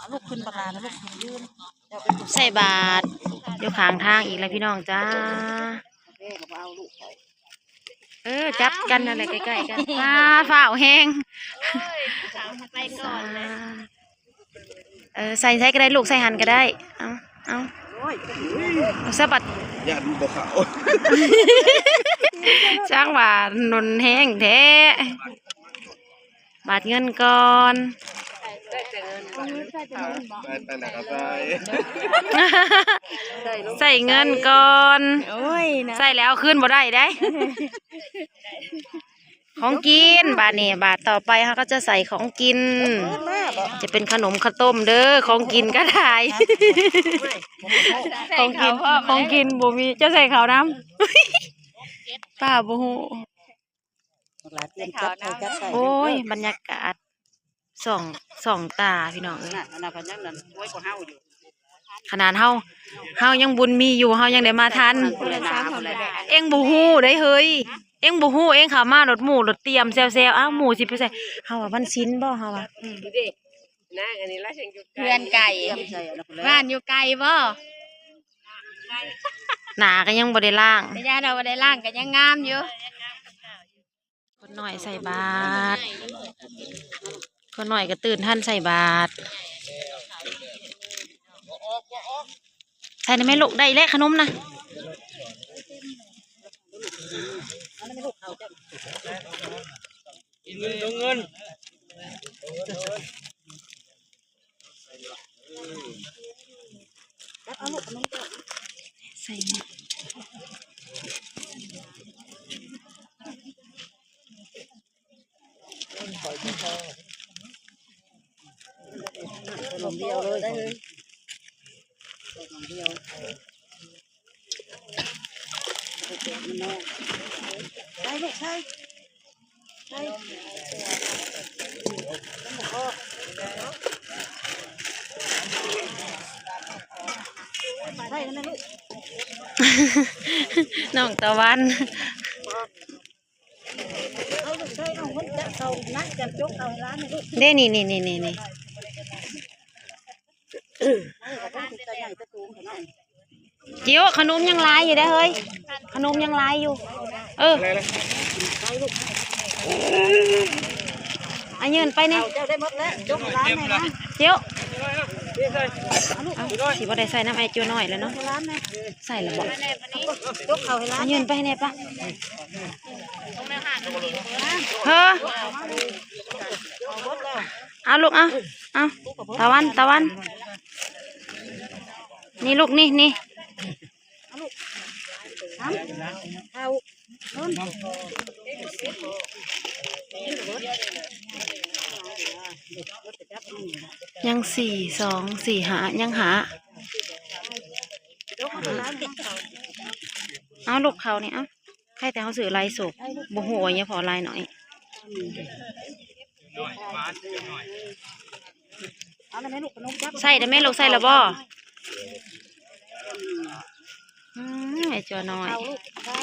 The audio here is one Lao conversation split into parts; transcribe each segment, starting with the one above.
ເອົາລູກຂຶ້ນບັກຫຼານະ ລູກຂຶ້ນຢືນ ໃສ່ບາດຢູ່ຂ້າງທາງອີກແລ້ວພີ່ນ້ອງຈ້າ. ເອີ ຈັບກັນນັ້ນແຫຼະ ໃກ້ໆ ກັນ. ອ້າ ຟ້າວແຮງ. ເອີ ໃສ່ໃສກໍໄດ້ລູກ ໃສ່ຫັ້ນກໍໄດ້. ເອົາ ເອົາ ເອົາສະບັດ. ຢ້ານບໍ່ເຂົ້າ ຊ່າງວ່າໜູນແຮງແທ້. ບາດເງິນກ່ອນ ໃສ່ແລ້ວກໍໃສ່ ໃສ່ເງິນກ່ອນ. ໂອ້ຍ ໃສ່ແລ້ວເອົາຄືນບໍ່ໄດ້ເດ້. ຂອງກິນ ບາດນີ້ ບາດຕໍ່ໄປເຮົາກໍຈະໃສ່ຂອງກິນ ຈະເປັນຂະໜົມເຂົ້າຕົ້ມເດີ. ຂອງກິນກໍໄດ້ ຂອງກິນ ຂອງກິນບໍ່ມີ ຈະໃສ່ເຂົ້ານຳ ປ້າບໍ່ຮູ້. ບັກຫຼາຕຽມຈັດໃສ່ ຈັດໃສ່. ໂອ້ຍ ບັນຍາກາດສອງ ສອງຕາພີ່ນ້ອງເອີຍ. ນັ້ນ ອັນນັ້ນເພິ່ນຍັງນັ້ນ ໂອ້ຍ ກວ່າເຮົາຢູ່. ຂະໜາດເຮົາ ເຮົາຍັງບຸນມີຢູ່ ເຮົາຍັງໄດ້ມາທັນ. ເອີງບໍ່ຮູ້ເດ້ເຮີ້ຍ ເອງບໍ່ຮູ້ ເອງເຂົ້າມາລົດໝູ່ລົດຕຽມແຊວໆ. ອ້າວ ໝູ່ຊິໄປໃສ? ເຮົາວ່າມັນຊິນບໍ່ ເຮົາວ່າ. ອືມ ນາງອັນນີ້ລະ ເຮືອນໄກ ບ້ານຢູ່ໄກບໍ່? ໜ້າກໍຍັງບໍ່ໄດ້ລ້າງ ຍາດອກບໍ່ໄດ້ລ້າງກໍຍັງງາມຢູ່. ຄົນນ້ອຍໃສ່ບາດ ຄົນນ້ອຍກໍຕື່ນທັນໃສ່ບາດ. ໃສ່ນະແມ່ລູກ ໄດ້ແລ້ວຂະໜົມນະ. ເງິນ ເງິນ. ໃສ່ ຂະໜົມດຽວເລີຍ ຂະໜົມດຽວ. ໄປລູກ ໄປ ໄປ ໄປນະແມ່ລູກ. ນ້ອງຕາວັນ ເອົາລູກ ໄປເອົາ ມັນຈະເຂົ້ານະ ຈະຈົກເອົາໃຫ້ຫຼານນີ້ລູກ. ເດ້ ນີ້ໆໆໆ. ຈິ້ວ ຂະໜົມຍັງຫຼາຍຢູ່ເດ້ເຮີ້ຍ ຂະໜົມຍັງຫຼາຍຢູ່. ເອີ ອາ ຍື່ນໄປແດ່. ເຈົ້າໄດ້ໝົດແລ້ວ ຈົກໃຫ້ຫຼານແດ່ນະ ຈິ້ວ. ເອົ້າ ຊິບໍ່ໄດ້ໃສ່ນຳໄອ້ຈິ້ວນ້ອຍແລ້ວເນາະ. ໃສ່ລະບໍ? ຈົກເຂົ້າໃຫ້ຫຼານ ອາ ຍື່ນໄປໃຫ້ແດ່ປະ. ເຮີ້ຍ ເອົາລູກ ເອົາ ເອົາ ຕາວັນ ຕາວັນ ນີ້ລູກ ນີ້ ນີ້ ຍັງສີ່ ສອງ ສີ່ ຫ້າ ຍັງຫ້າ. ເອົາລູກ ເຂົ້ານີ້ ເອົາ. ໃຄແຕ່ເຮົາຊື້ຫຼາຍໂສກ ບໍ່ຮູ້ວ່າຫຍັງພໍຫຼາຍໜ້ອຍ. ໃສ່ໄດ້ແມ່ລູກ ໃສ່ລະບໍ່? ອືມ ໄອ້ຈົວນ້ອຍ ເອົາລູກ ໃສ່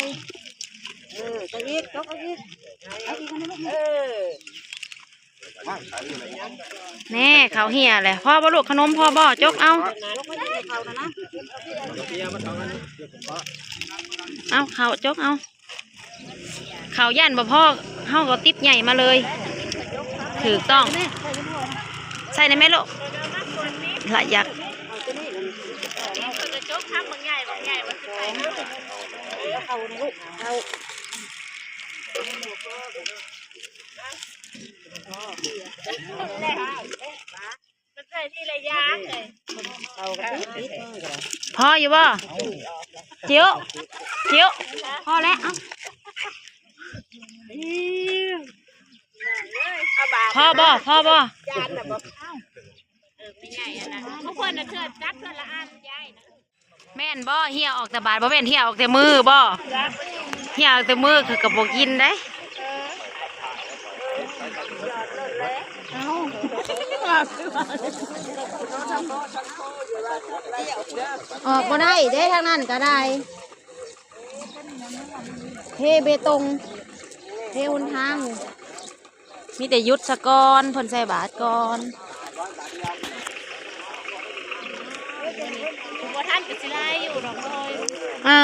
ເອີ ໃສ່ອີກ ຈົກເອົາອີກ ເອົາອີກອັນນີ້ລູກ ເອີ. ແນ່ ເຂົ້າເຫ່ຍແຫຼະ. ພໍບໍ່ລູກ ຂະໜົມພໍບໍ່? ຈົກເອົາ ເອົາເຂົ້າ ຈົກເອົາ. ເຂົ້າຢ້ານບໍ່ພໍ ເຮົາກໍຕິບໃຫຍ່ມາເລີຍ. ຖືກຕ້ອງ. ໃສ່ໄດ້ແມ່ລູກ? ລະຢາກ ພໍຢູ່ບໍ່? ຈິ້ວ ຈິ້ວ ພໍແລ້ວ. ເອົ້າ ພໍບໍ່? ພໍບໍ່? ແມ່ນບໍ່? ເຫ່ຍອອກແຕ່ບາດ ບໍ່ແມ່ນເຫ່ຍອອກແຕ່ມືບໍ່? ເຫ່ຍອອກແຕ່ມື ຂ້ອຍກໍບໍ່ກິນເດ້. ອອກບໍ່ໄດ້ເດ້ ທາງນັ້ນກໍໄດ້ ເທເບຕົງ ເທຫົນທາງ. ມີແຕ່ຢຸດສະກ່ອນ ເພິ່ນໃສ່ບາດກ່ອນ. ບໍ່ທັນກໍຊິຫຼາຍຢູ່ດອກເອີຍ. ເອີ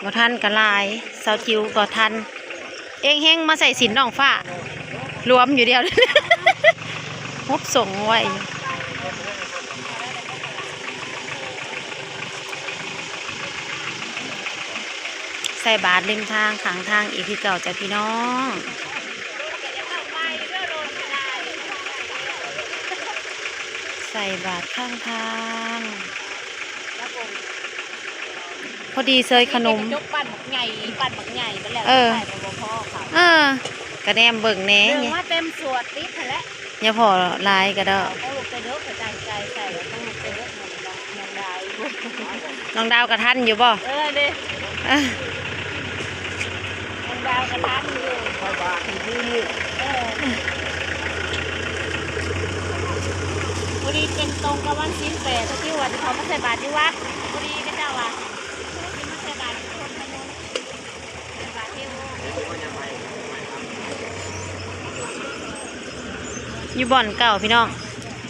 ບໍ່ທັນກໍຫຼາຍ ສາວຈິວກໍທັນ. ເອງເຮັງມາໃສ່ສິນນ້ອງຟ້າ ລວມຢູ່ດຽວ ຮວບສົ່ງໄວ້. ໃສ່ບາດລິມທາງ ຂ້າງທາງອີກຄືເກົ່າຈ້ະພີ່ນ້ອງ. ໃສ່ບາດຂ້າງທາງ ພໍດີເຊີຍຂະໜົມ. ກະຈົກປັ້ນບັກໃຫຍ່ ປັ້ນບັກໃຫຍ່ໄປແລ້ວ ເອີ ໃສ່ກໍບໍ່ພໍເຂົາ. ເອີ ກະແນມເບິ່ງແດ່ ເບິ່ງມາເຕັມສວດຕິດຫັ້ນແຫຼະ. ຢ່າພໍຫຼາຍກະດອກ ຂອງລູກແຕ່ເດີກ ກະຕັ້ງໃຈໃສ່ຂອງລູກແຕ່ເດີກ. ນ້ອງດາວກະທັນຢູ່ບໍ່? ເອີເດ້ ເອີ ນ້ອງດາວກະທັນຢູ່. ເອີ ພໍດີເປັນຕົງກັບວັນສິນແປດ ທີ່ວ່າເຂົາມາໃສ່ບາດຢູ່ວັດ ພໍດີເຂົາເຈົ້າວ່າ ຢູ່ບ່ອນເກົ່າພີ່ນ້ອງ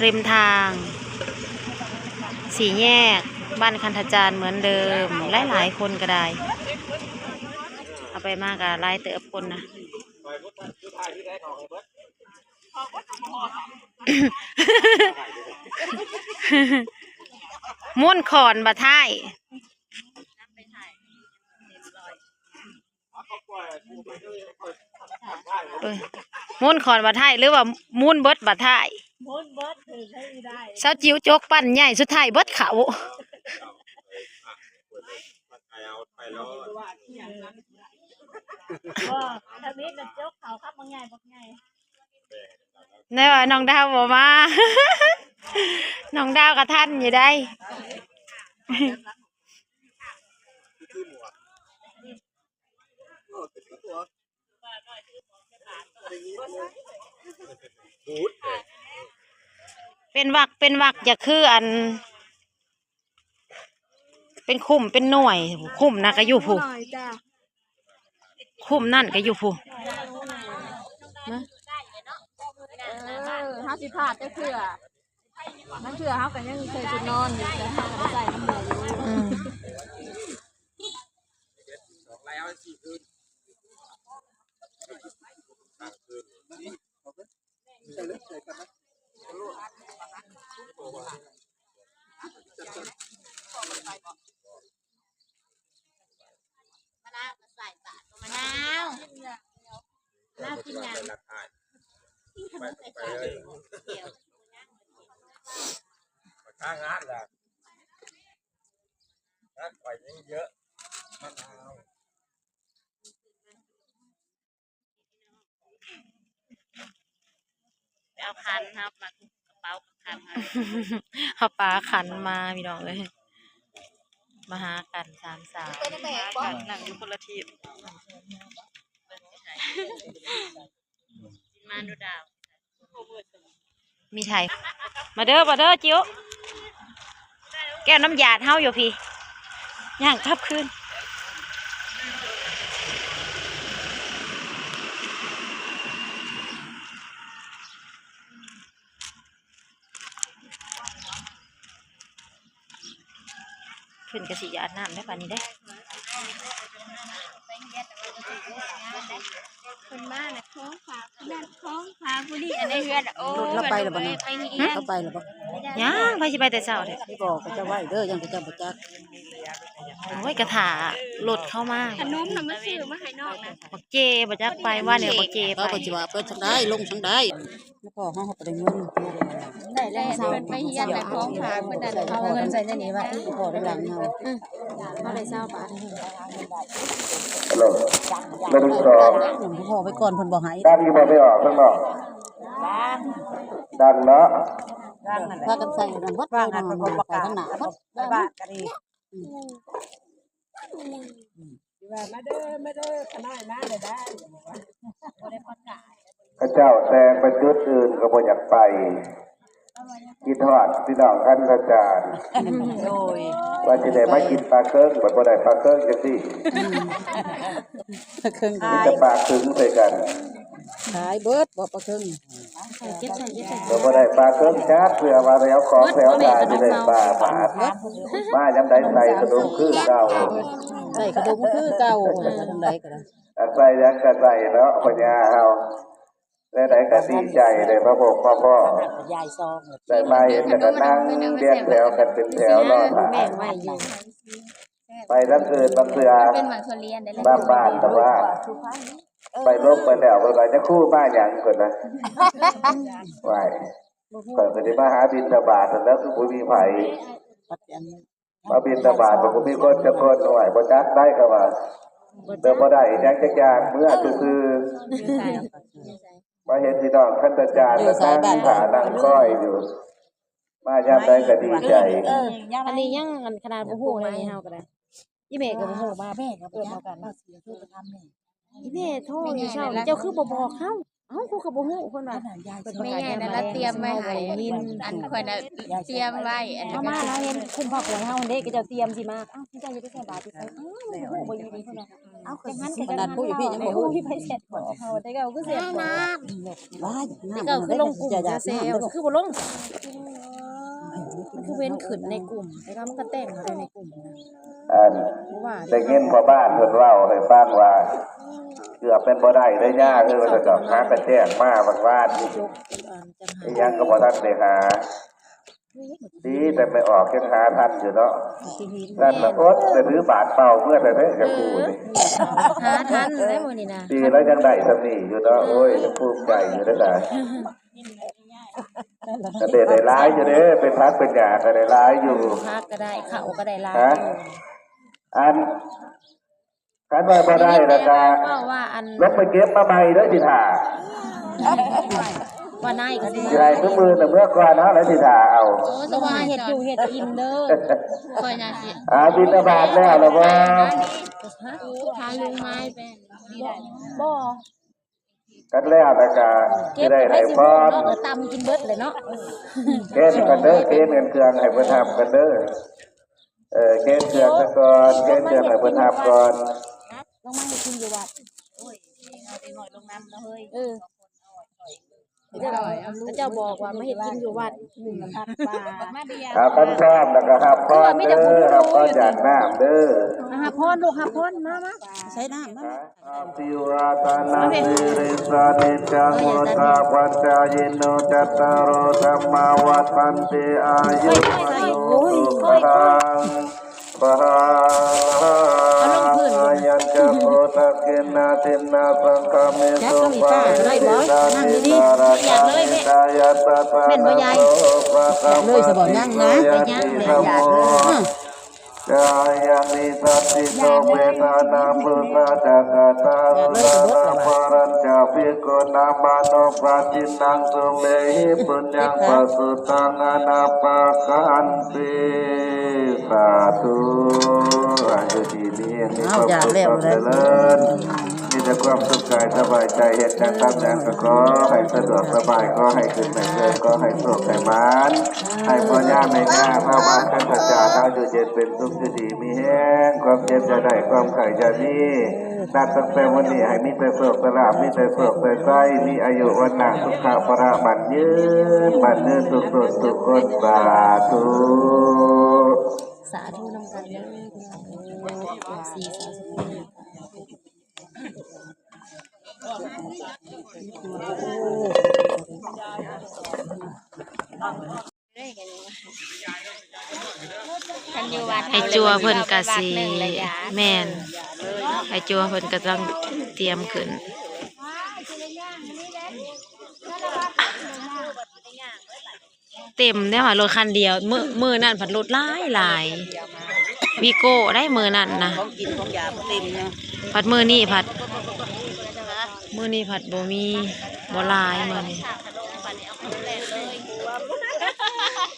ລິມທາງ ສີ່ແຍກບ້ານຄັນທະຈານເໝືອນເດີມ. ຫຼາຍໆຄົນກໍໄດ້ ເອົາໄປມາກໍຫຼາຍເຕີບຄົນນະ. ມ້ວນຂອນບາດທ້າຍ ເອີ ມ້ວນຂອນບາດທ້າຍ ຫຼືວ່າມ້ວນເບິດບາດທ້າຍ? ມ້ວນເບິດ ຖືກໃຫ້ອີ່ໄດ້. ສາວຈິວຈົກປັ້ນໃຫຍ່ ສຸດທ້າຍເບິດເຂົ້າ. ບໍ່ ທຳອິດນະ ຈົກເຂົ້າຄຳບັກໃຫຍ່ບັກໃຫຍ່. ແນວວ່ານ້ອງດາວບໍ່ມາ ນ້ອງດາວກໍທັນຢູ່ໄດ໋. ເປັນວັກເປັນວັກ ຢ່າຄືອັນ ເປັນຄຸ້ມເປັນໜ່ວຍ ຄຸ້ມນະກະຢູ່ພຸ້ນ ຄຸ້ມນັ້ນກະຢູ່ພຸ້ນ. ເອີ ເຮົາຊິພາດຈັກເທື່ອ ບາງເທື່ອເຮົາກໍຍັງໃສ່ຊຸດນອນຢູ່ ແຕ່ເຮົາກໍໄດ້ໃສ່ນຳໝູ່ຢູ່. ອືມ ມະນາວ ມະນາວ ມະນາວກິນຫຍັງ? ໄປ ໄປເລີຍ ຂ້າງງານລະ ງານຂ້ອຍຍັງເຍອະ ມະນາວ. ໄປເອົາຂັນ ເຮົາມາກະເປົາກັບຂັນ ເຮົາປາຂັນມາພີ່ນ້ອງເອີຍ ມາຫາກັນສາມສາວ ນັ່ງຢູ່ຄົນລະທີບ ມາດູດາວ. ມີໄທ ມາເດີ ມາເດີ ຈິ້ວ ແກ້ວນ້ຳຢາດເຮົາຢູ່ພີ້ ຍ່າງກັບຄືນ. ເພິ່ນກະຊິຢາດນ້ຳແລ້ວບາດນີ້ເດ້ ເພິ່ນມາແລ້ວ ຂອງຝາກຜູ້ນັ້ນ ຂອງຝາກຜູ້ນີ້ ອັນໃນເຮືອນ ໂອ້ ລົດລາວໄປແລ້ວບໍ່ນະ? ໄປນີ້ ຮະ? ລາວໄປແລ້ວບໍ່? ຍັງ ໃຜຊິໄປແຕ່ເຊົ້າແທ້? ໄປບອກເຂົາເຈົ້າໄວ້ເດີ ຢ້ານເຂົາເຈົ້າບໍ່ຈັກ. ໂອ້ຍ ກະຖ້າລົດເຂົ້າມາ ຂະໜົມນະ ມາຊື້ມາໃຫ້ນ້ອງນະ. ບັກເຈບໍ່ຈັກໄປ ວ່າແນວບັກເຈໄປ ເຂົາກໍຊິວ່າໄປທາງໃດ ລົງທາງໃດ. ພໍ່ເຮົາກໍໄດ້ເງິນ ໄດ້ແລ້ວ ເພິ່ນໄປຮຽນແລ້ວ ຂອງຝາກເພິ່ນນັ້ນ ເອົາເງິນໃສ່ໃນນີ້ໄວ້ ພໍ່ໄດ້ຫຼັງເຮົາ ເຮົາໄດ້ຊາວບາດ. ຮັລໂຫຼ ໜຶ່ງ ສອງ ພໍ່ໄປກ່ອນ ເພິ່ນບໍ່ໃຫ້ ດັງຢູ່ບໍ່? ໄປອອກຂ້າງນອກ ດັງເນາະ ພາກັນໃສ່ນັ້ນເບິດ ວ່າງຫັ້ນ ເພິ່ນກໍບໍ່ກະ ໄປທາງໜ້າເບິດ ໄປບ້ານກໍດີ. ອືມ ອືມ ຊິວ່າມາເດີ ມາເດີ ຂະນ້ອຍມາເດີໄດ້ ເຂົາເຈົ້າແຕ່ໄປຈຸດອື່ນກໍບໍ່ຢາກໄປ ຄິດຮອດພີ່ນ້ອງຄັນທະຈານ ໂດຍ ວ່າຊິໄດ້ມາກິນປາເຄິງ ບັດບໍ່ໄດ້ປາເຄິງຈັກທີ ອືມ ປາເຄິງ ມີແຕ່ປາເຄິງໃສ່ກັນ. ຂາຍເບິດບໍ່ປາເຄິງ? ເກັບໃສ່ ເກັບໃສ່ ກໍບໍ່ໄດ້ປາເຄິງຈັກເທື່ອ ວ່າແຖວຂອງແຖວທ່າຊິໄດ້ປາບາດ ມາຍາມໃດໃສ່ຂະໜົມຄືເກົ່າ ໃສ່ຂະໜົມຄືເກົ່າ ວ່າຈັ່ງໃດກໍໄດ້ ອັນໃສ່ຫຍັງກໍໃສ່ເນາະ ພໍ່ຍ່າເຮົາ ແນວໃດກໍດີໃຈໄດ້ມາພົບມາພໍ້ ໄດ້ມາເຫັນ ແລ້ວກໍນັ່ງລຽງແຖວກັນເປັນແຖວລໍຖ້າ ໄປທາງອື່ນບາງເທື່ອ ເປັນໝາກທຸລຽນໄດ້ເລີຍ ບາງບ້ານແຕ່ວ່າ ໄປລົງໄປແລ້ວ ເພິ່ນວ່າ ຍາຄູມາຫຍັງ ເພິ່ນນະ ຫວາຍ ຂ້ອຍກໍຊິມາຫາບິນທະບາດຫັ້ນແຫຼະ ຄືບໍ່ມີໃຜ ມາບິນທະບາດກໍບໍ່ມີຄົນຈັກຄົນ ຫວາຍ ບໍ່ຈັກໄດ໋ ເຂົາວ່າ ແຕ່ບໍ່ໄດ້ຫຍັງຈັກຢ່າງ ເມືອຊື່ໆ ມາເຫັນພີ່ນ້ອງຄັນຕາຈານ ນັ່ງຖ້ານັ່ງຄອຍຢູ່ ມາຍາມໃດກໍດີໃຈ ເອີ ອັນນີ້ຍັງ ອັນຂະໜາດບໍ່ຮູ້ເລີຍ ເຮົາກໍໄດ້ ອີ່ແມ່ກໍບໍ່ຮູ້ ມາແມ່ກໍບໍ່ຈັກ ເກີດມາກັນ ອີ່ແມ່ໂທຢູ່ເຊົ້ານີ້ ເຈົ້າຄືບໍ່ບອກເຮົາ? ເອົ້າ ຂ້ອຍກໍບໍ່ຮູ້ ເພິ່ນວ່າ ແມ່ໃຫຍ່ນັ້ນລະຕຽມໄວ້ໃຫ້ ອັນຂ້ອຍນະຕຽມໄວ້ ອັນເຮົາມາ ເຮົາເຫັນຄຸ້ມຜ້າກວາຍເຮົາເດ້ ເຂົາເຈົ້າຕຽມຊິມາ ເອົ້າ ເຈົ້າຈະໄປໃສ່ບາດຢູ່ໃສ? ອ້າວ ບໍ່ຮູ້ບໍ່ຍິນ ເພິ່ນວ່າ ເອົ້າ ຈັ່ງນັ້ນກໍຂະໜາດຜູ້ຢູ່ພີ້ຍັງບໍ່ຮູ້ ມີໃຜແຊັດບອກເຮົາ ແຕ່ເກົ່າຄືແຊັດບອກ ແຕ່ເກົ່າຄືລົງກຸ່ມແຊວໆ ຄືບໍ່ລົງ ມັນຄືເວັ້ນຂຶ້ນໃນກຸ່ມ ແຕ່ວ່າມັນກໍແຕ່ງມາໄດ້ໃນກຸ່ມ ອັນ ບໍ່ວ່າ ໄດ້ຍິນພໍ່ບ້ານເພິ່ນເວົ້າໃຫ້ຟັງວ່າ ເກືອບແມ່ນບໍ່ໄດ້ເດ້ຍ່າເອີຍ ວ່າຊັ້ນດອກ ຫາກະແຈ້ງມາວານໆນີ້ ອີ່ຫຍັງກໍບໍ່ທັນໄດ້ຫາ ດີແຕ່ໄປອອກຍັງຫາທັນຢູ່ເນາະ ນັ້ນລະອົດແຕ່ຖືບາດເປົ່າເມືອແທ້ໆ ຈະຄູ່ນີ້ ຫາທັນແລ້ວມື້ນີ້ນະ ດີແລ້ວຍັງໄດ້ສ່ຳນີ້ຢູ່ເນາະ ໂອ້ຍ ຍັງພູມໃຈຢູ່ເດ້ອ ກໍໄດ້ ໄດ້ຫຼາຍຢູ່ເດ້ ເປັນຜັກເປັນຫຍ້າກໍໄດ້ຫຼາຍຢູ່ ຜັກກໍໄດ້ ເຂົ້າກໍໄດ້ຫຼາຍ ຮະ ຢູ່ ອັນ ຄັນວ່າບໍ່ໄດ້ແລ້ວກໍ ເວົ້າວ່າ ອັນ ລົງໄປເກັບມາໃໝ່ເດີ ຊິຖ້າ ວ່ານາຍກໍຊິ ຊິໃຫ້ມື້ອື່ນນະ ເມືອກ່ອນເຮົາແລ້ວຊິຖ້າເອົາ ໂອ້ ແຕ່ວ່າເຮັດຢູ່ເຮັດກິນເດີ ຂ້ອຍນະຊິ ອ່າ ບິນທະບາດແລ້ວລະບໍ່? ຫາລຸງໄມ້ໄປ ບໍ່ ກັນແລ້ວແລ້ວກະຊິໄດ້ໃຫ້ພອນ ເກັບໄປໃຫ້ຊິໝົດເນາະ ກໍຕຳກິນເບິດເລີຍເນາະ ເຄນກັນເດີ ເຄນກັນເຄື່ອງໃຫ້ເພິ່ນຮັບກັນເດີ ເອີ ເຄນເຄື່ອງຊະກ່ອນ ເຄນເຄື່ອງໃຫ້ເພິ່ນຮັບກ່ອນ ລົງມາເຮັດກິນຢູ່ວັດ ໂອ້ຍ ເອົາເດັກນ້ອຍລົງນຳເນາະເຮີ້ຍ ເອີ ເຂົາເຈົ້າ ເຂົາເຈົ້າບອກວ່າມາເຮັດກິນຢູ່ວັດ ອືມ ເອົາຄັນພ້ອມແລ້ວກໍຮັບພອນເດີ ຮັບພອນຈາກນ້ຳເດີ ຮັບພອນລູກ ຮັບພອນ ມາ ມາ ໃຊ້ນ້ຳ ມາ ອະພິວາທະນະສີລິສະ ນິດຈັງ ວຸດທາປະຈາຍິໂນ ຈັດຕາໂຣ ທຳມາ ວັດທັນຕິ ອາຍຸ ວັນໂນ ສຸຂັງ ພະລັງ ອາຍັນຈະໂພທະເກນະ ທິນນະສັງຄາເມ ສຸປາເສນະ ເຕສາ ເຕສາ ຣາຊາ ຫິຕາຍະ ຕະຖາຄະໂຕ ປະກຳມະຕິ ໂສ ຍະຕິ ທຳໂມ ຈາຍາມິ ສັດທິໂນ ເມທານາ ປຸສາ ຈັກກະຕາ ອຸຕາຣາ ປະລັນຈາ ພິກຂຸນາມານຸປາທິນນາງ ສຸເມຫິ ປຸນຍັງ ປະສຸຕັງ ອະນາປະກັນຕິ ສາທຸ ອາຍຸດີມີແຮງ ມີຄວາມສຸກຄວາມຈະເລີນ ມີແຕ່ຄວາມສຸກກາຍສະບາຍໃຈ ເຮັດຫຍັງທຳຫຍັງກໍຂໍໃຫ້ສະດວກສະບາຍ ຂໍໃຫ້ຂຶ້ນໃຫ້ເກີດ ຂໍໃຫ້ໂຊກໃຫ້ໝານ ໃຫ້ພໍ່ຍ່າແມ່ຍ່າ ຊາວບ້ານກັນທະຈານ ເຮົາຢູ່ເຢັນເປັນສຸກ ຢູ່ດີມີແຮງ ຄວາມເຈັບຢ່າໄດ້ ຄວາມໄຂ້ຢ່າມີ ນັບຕັ້ງແຕ່ມື້ນີ້ໃຫ້ມີແຕ່ໂຊກແຕ່ລາບ ມີແຕ່ໂຊກແຕ່ໄຊ ມີອາຍຸວັນນະສຸຂະພະລະໝັ້ນຍືນ ໝັ້ນຍືນທຸກຄົນທຸກຄົນ ສາທຸ ສາທຸນຳກັນເດີ ເອັຟຊີ ສາທຸ ຄັນຢູ່ວັດ ໄອ້ຈົວເພິ່ນກະຊິ ແມ່ນ ໄອ້ຈົວເພິ່ນກະຕ້ອງຕຽມຂຶ້ນ ເຕັມແລ້ວຫວາ ລົດຄັນດຽວ ມື້ ມື້ນັ້ນພັດລົດຫຼາຍໆ ວີໂກ້ໄດ໋ມື້ນັ້ນນະ ຂອງກິນຂອງຢາກເຕັມເນາະ ພັດມື້ນີ້ພັດ ມື້ນີ້ພັດບໍ່ມີ ບໍ່ຫຼາຍມື້ນີ້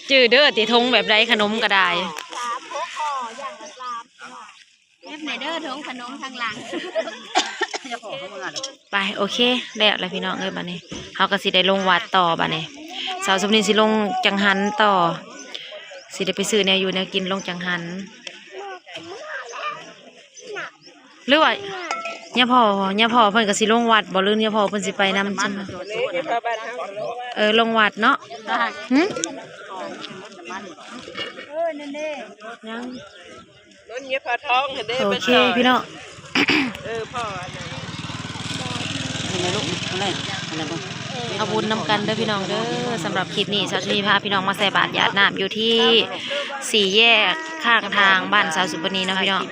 ຈື່ເດີ ຕິ ຖົງແບບໃດ ຂະໜົມກໍໄດ້ ເກັບໃນເດີ ຖົງຂະໜົມທາງຫຼັງ ໄປ ໂອເຄ ແລ້ວລະພີ່ນ້ອງເອີຍ ບາດນີ້ເຮົາກໍຊິໄດ້ລົງວັດຕໍ່ ບາດນີ້ ສາວສຸມນີຊິລົງຈັງຫັນຕໍ່ ຊິໄດ້ໄປຊື້ແນວຢູ່ແນວກິນລົງຈັງຫັນ ຫຼືວ່າ ຍາພໍ່ ຍາພໍ່ເພິ່ນກໍຊິລົງວັດບໍ່ ຫຼືຍາພໍ່ເພິ່ນຊິໄປນຳຈັ່ງ? ເອີ ລົງວັດເນາະ. ຫຶ? ຍັງ ລຸ້ນຍາພໍ່ທອງເດ້. ໂອເຄພີ່ນ້ອງ ເອີ ພໍ່ອັນນັ້ນ ເອົາບຸນນຳກັນເດີພີ່ນ້ອງເດີ. ສຳລັບຄລິບນີ້ ສາວສຸນີພາພີ່ນ້ອງມາໃສ່ບາດຢາດນ້ຳຢູ່ທີ່ສີ່ແຍກຂ້າງທາງບ້ານສາວສຸປະນີເນາະພີ່ນ້ອງ.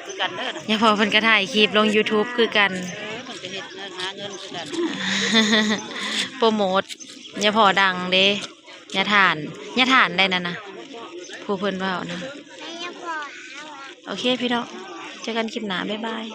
ຍາພໍ່ເພິ່ນກໍຖ່າຍຄລິບລົງຢູທູບຄືກັນ ໂປຣໂມດຍາພໍ່ດັງເດ້. ຍາທ່ານ ຍາທ່ານໃດນັ້ນນະ ຜູ້ເພິ່ນເວົ້ານະ. ໂອເຄພີ່ນ້ອງ ເຈີກັນຄລິບໜ້າ ບາຍບາຍ.